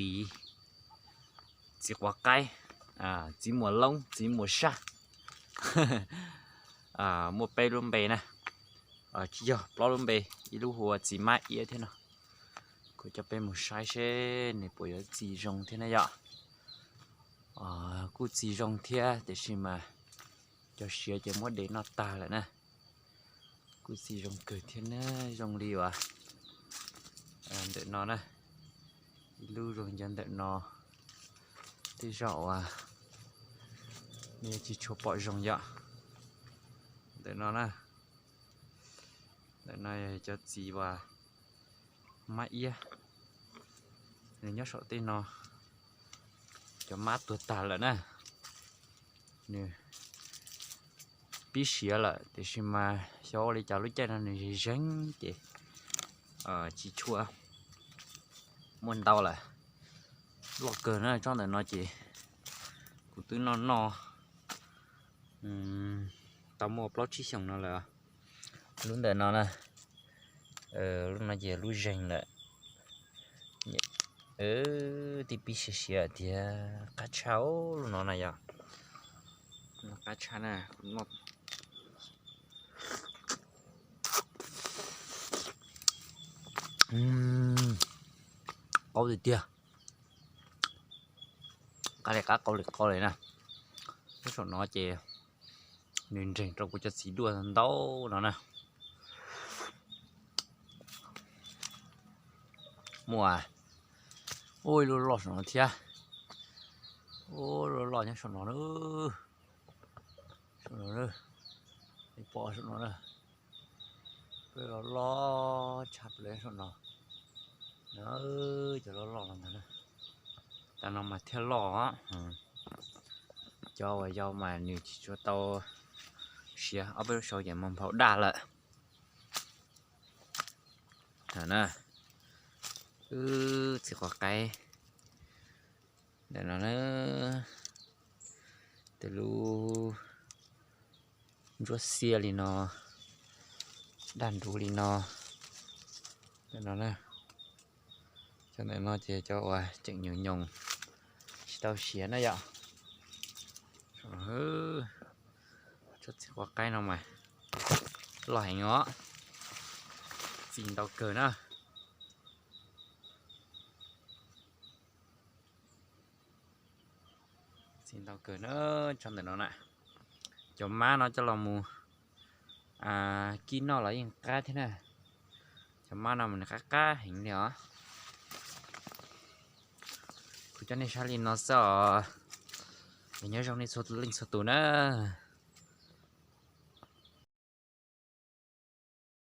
txiv, txiv quav qaib, txiv muas loob, txiv muas saj. Muaj peb lub npe na, tsis yog, plaub lub npe, ib lub hu ua txiv mab iab thiab no. Kuv coj peb mus saib seb nws puas yuav txi zoo thiab na yom. Kuj txi zoo thiab tiam sis mas cov siav ces muab de noj tag lawm na. Kuj txi zoo kawg thiab na, zoo li uas ntawm no na, ib lub zoo ncav ntawm no, tej zaum uas nej tsis tshua pom zoo yom. Ntawm no na, ntawm no yog cov txiv uas mab iab, nws nyob saum tej no, cov mab tuag tag lawm na. Nws pib siav lawm tiam sis mas xyov ua li cas lub caij no nws zeeg zeeg ces tsis tshua muaj ntau lawm. Loj kawg na, tsob ntawm no ces kuv twb noj noj tau muaj plaub tsib xyoos no lawm. Lub ntawm no na, lub no ces lub zeeg lawm. Twb pib siav siav tiag, qab tshaj lub no na yom. Qab tshaj na. Qaub tiag tiag, qab li qab qau li qau li na. Lub saum no ces nws nreeg rau kuv cov txiv duaj ntau no na. Muaj ib lub loj saum no thiab. Ub, lub loj nyob saum no na. Saum no, pom saum no na. Peb loj loj tshaj plaws saum no. Cov loj loj no ntag. Tam no mas thiaj loj. Cov uas yau mas nws tsis tshua tau siav, ob peb lub saud ces mas nphau daj lawm. Na, wb txiv quav qaib ntawm no na, tej lub ntsuab xiab li no, daj nruv li no. Ntawm no na, cov ntawm no ces cov uas tseem nyoos nyoos tsis tau siav na yom. Tsob txiv quav qaib no mas loj heev os, txi ntau kawg na. Txi ntau kawg na, tsob ntawm no na. Cov mab no coj los mus kib noj los yeej qab thiab na. Cov mab no mas nws qab qab heev li os. Kuv coj nej saib li no xwb os. Nyob zoo nej txhua leej txhua tus na.